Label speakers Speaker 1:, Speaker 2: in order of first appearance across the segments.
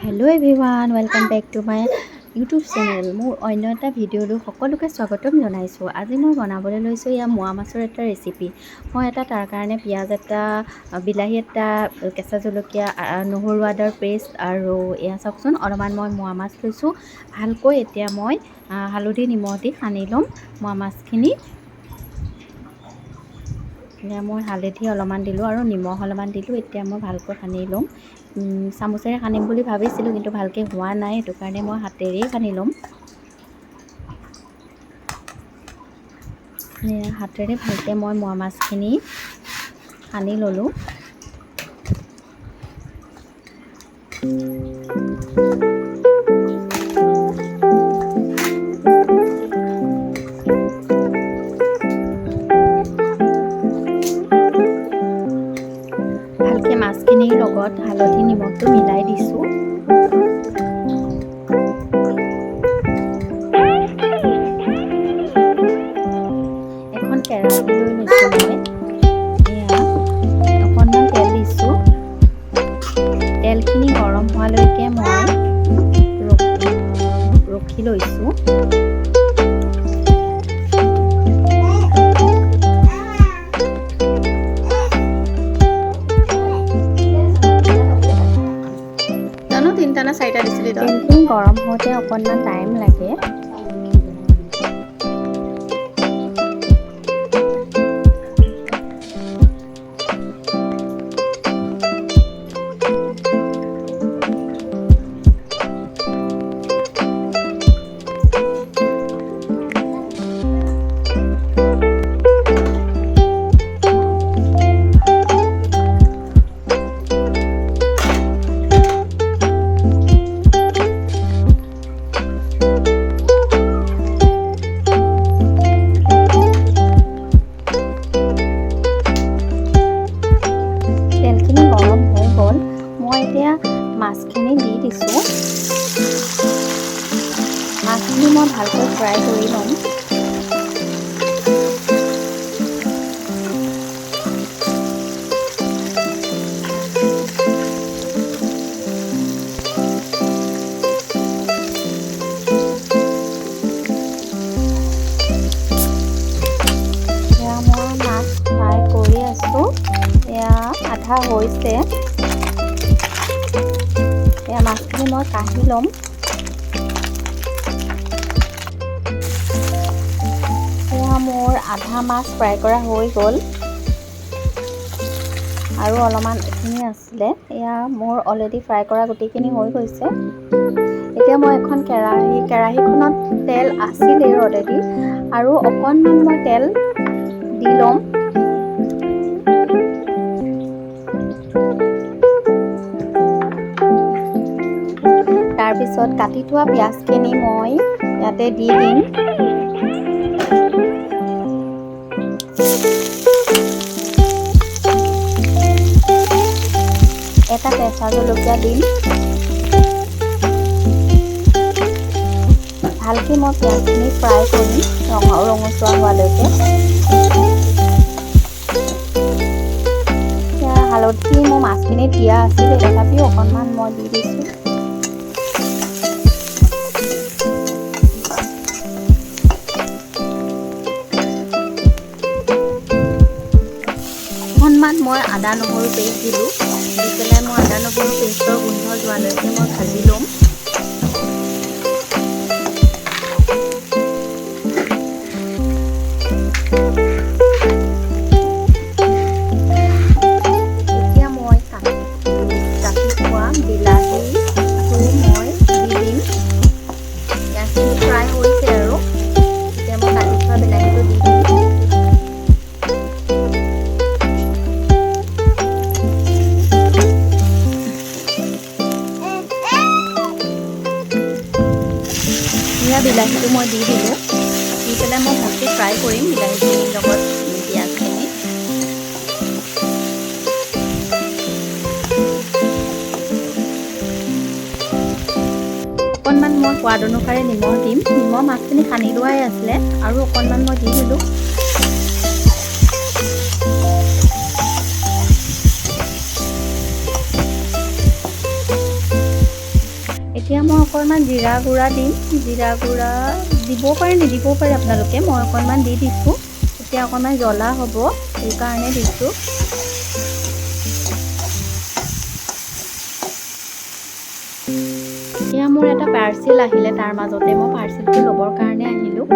Speaker 1: Hello everyone, welcome back to my YouTube channel. মোৰ অন্য এটা ভিডিঅ'লৈ সকলোকে স্বাগতম জনাইছোঁ। আজি মই বনাবলৈ লৈছোঁ এয়া মোৱা মাছৰ এটা ৰেচিপি। মই এটা তাৰ কাৰণে পিঁয়াজ এটা, বিলাহী এটা, কেঁচা জলকীয়া, নহৰু আদাৰ পেষ্ট আৰু এয়া চাওকচোন অলপমান মই মোৱা মাছ লৈছোঁ। ভালকৈ এতিয়া মই হালধি নিমখ দি সানি ল'ম মোৱা মাছখিনি। এয়া মই হালধি অলপমান দিলোঁ আৰু নিমখ অলপমান দিলোঁ। এতিয়া মই ভালকৈ সানি ল'ম। চামুচেৰে সানিম বুলি ভাবিছিলোঁ, কিন্তু ভালকৈ হোৱা নাই, সেইটো কাৰণে মই হাতেৰেই সানি ল'ম। হাতেৰে ভালকৈ মই মোৱা মাছখিনি সানি ল'লোঁ। ভালকৈ মাছখিনিৰ লগত হালধি নিমখটো মিলাই দিছোঁ। এখন কেৰাহী লৈ লৈছোঁ মই। এয়া অকণমান তেল দিছোঁ। তেলখিনি গৰম হোৱালৈকে মই ৰখি লৈছোঁ।
Speaker 2: জানো, তিনিটা নে চাৰিটা দিছিলি তই?
Speaker 1: তেলখিনি গৰম হওঁতে অকণমান টাইম লাগে। তেলখিনি গৰম হৈ গ'ল। মই এতিয়া মাছখিনি দি দিছোঁ। মাছখিনি মই ভালকৈ ফ্ৰাই কৰি ল'ম। এয়া মই মাছ ফ্ৰাই কৰি আছোঁ। এয়া আধা হৈছে। এয়া মাছখিনি মই কাঢ়ি ল'ম। এয়া মোৰ আধা মাছ ফ্ৰাই কৰা হৈ গ'ল আৰু অলপমান এইখিনি আছিলে। এয়া মোৰ অলৰেডি ফ্ৰাই কৰা গোটেইখিনি হৈ গৈছে। এতিয়া মই এখন কেৰাহীখনত তেল আছিলেই অলৰেডি, আৰু অকণমান মই তেল দি ল'ম। তাৰপিছত কাটি থোৱা পিঁয়াজখিনি মই ইয়াতে দি দিম। এটা কেঁচা জলকীয়া দিম। ভালকৈ মই পিঁয়াজখিনি ফ্ৰাই কৰিম ৰঙা ৰঙচুৱা হোৱালৈকে। হালধি মোৰ মাছখিনিত দিয়া আছিলে, তথাপিও অকণমান মই দি দিছোঁ। অকণমান মই আদা নহৰু পেষ্ট দিলোঁ। দি পেলাই মই আদা নহৰু পেষ্টৰ গোন্ধ যোৱালৈকে মই ভাজি ল'ম। এতিয়া মই কাটি থোৱা বিলাহীটো মই দি দিম। পিঁয়াজখিনি ফ্ৰাই হৈছে আৰু এতিয়া মই কাটি থোৱা বিলাহীটো দি দিম। এয়া বিলাহীটো মই দি দিলোঁ। দি পেলাই মই ভালকৈ ফ্ৰাই কৰিম বিলাহীখিনিৰ লগত পিঁয়াজখিনি। অকণমান মই সোৱাদ অনুসাৰে নিমখ দিম। নিমখ মাছখিনি সানি লোৱাই আছিলে আৰু অকণমান মই দি দিলোঁ। এতিয়া মই অকণমান জিৰা গুড়া দিম। জিৰা গুড়া দিবও পাৰে, নিদিবও পাৰে আপোনালোকে। মই অকণমান দি দিছোঁ, এতিয়া অকণমান জ্বলা হ'ব, সেইকাৰণে দিছোঁ। এতিয়া মোৰ এটা পাৰ্চেল আহিলে, তাৰ মাজতে মই পাৰ্চেলটো ল'বৰ কাৰণে আহিলোঁ।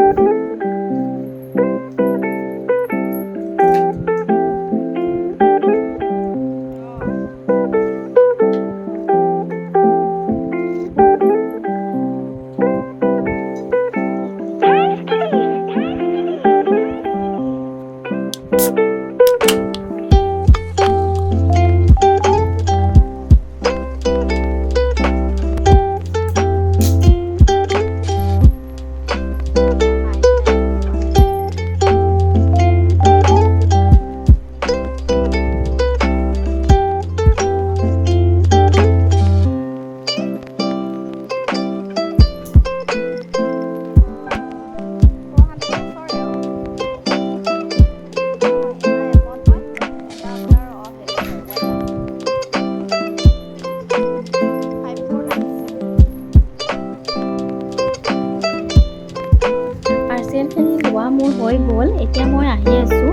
Speaker 1: পাৰ্চেলখিনি লোৱা মোৰ হৈ গ'ল। এতিয়া মই আহি আছোঁ।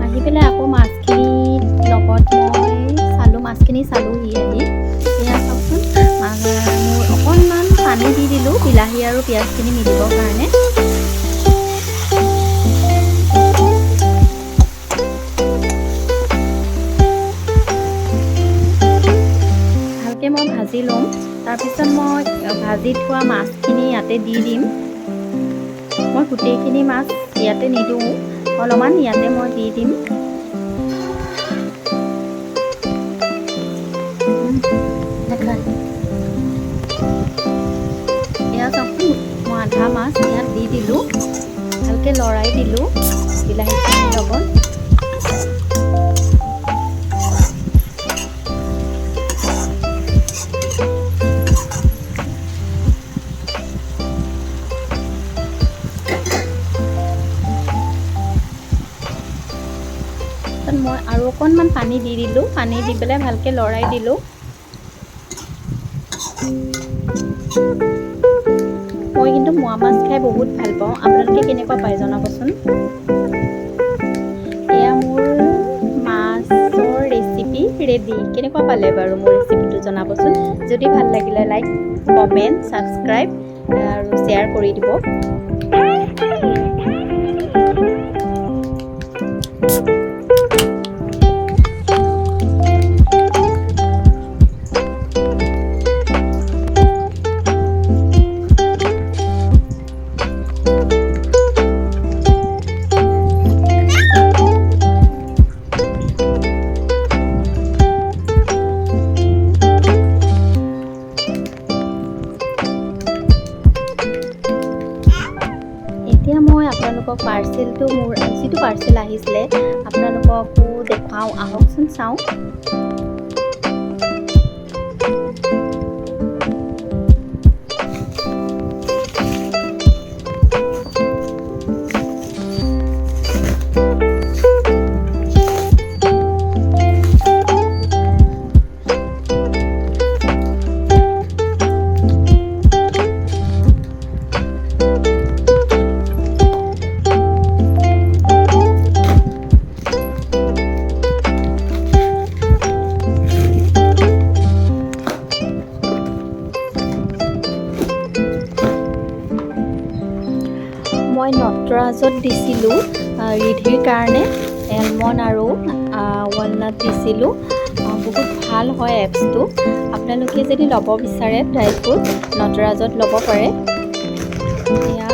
Speaker 1: আহি পেলাই আকৌ মাছখিনিৰ লগত মই চালোঁ, মাছখিনি চালোঁহি আহি। এয়া চাওকচোন, মোৰ অকণমান পানী দি দিলোঁ বিলাহী আৰু পিঁয়াজখিনি মিলিবৰ কাৰণে। ভালকৈ মই ভাজি ল'ম। তাৰপিছত মই ভাজি থোৱা মাছখিনি ইয়াতে দি দিম। মই গোটেইখিনি মাছ ইয়াতে নিদিওঁ, অলপমান ইয়াতে মই দি দিম। এয়া চাওকচোন, মই আধা মাছ ইয়াত দি দিলোঁ। ভালকৈ লৰাই দিলোঁ বিলাহীখিনিৰ লগত। মই আৰু অকণমান পানী দি দিলোঁ। পানী দি পেলাই ভালকৈ লৰাই দিলোঁ। মই কিন্তু মোৱা মাছ খাই বহুত ভাল পাওঁ। আপোনালোকে কেনেকুৱা পায় জনাবচোন। এয়া মোৰ মাছৰ ৰেচিপি ৰেডি। কেনেকুৱা পালে বাৰু মোৰ ৰেচিপিটো জনাবচোন। যদি ভাল লাগিলে লাইক, কমেণ্ট, ছাবস্ক্ৰাইব আৰু শ্বেয়াৰ কৰি দিব। এতিয়া মই আপোনালোকক পাৰ্চেলটো, মোৰ যিটো পাৰ্চেল আহিছিলে, আপোনালোককো দেখুৱাওঁ। আহকচোন চাওঁ। মই নটৰাজত দিছিলোঁ ৰিধিৰ কাৰণে এলমণ্ড আৰু ৱালনাট দিছিলোঁ। বহুত ভাল হয় এপছটো। আপোনালোকে যদি ল'ব বিচাৰে ড্ৰাই ফ্ৰুট, নটৰাজত ল'ব পাৰে। এয়া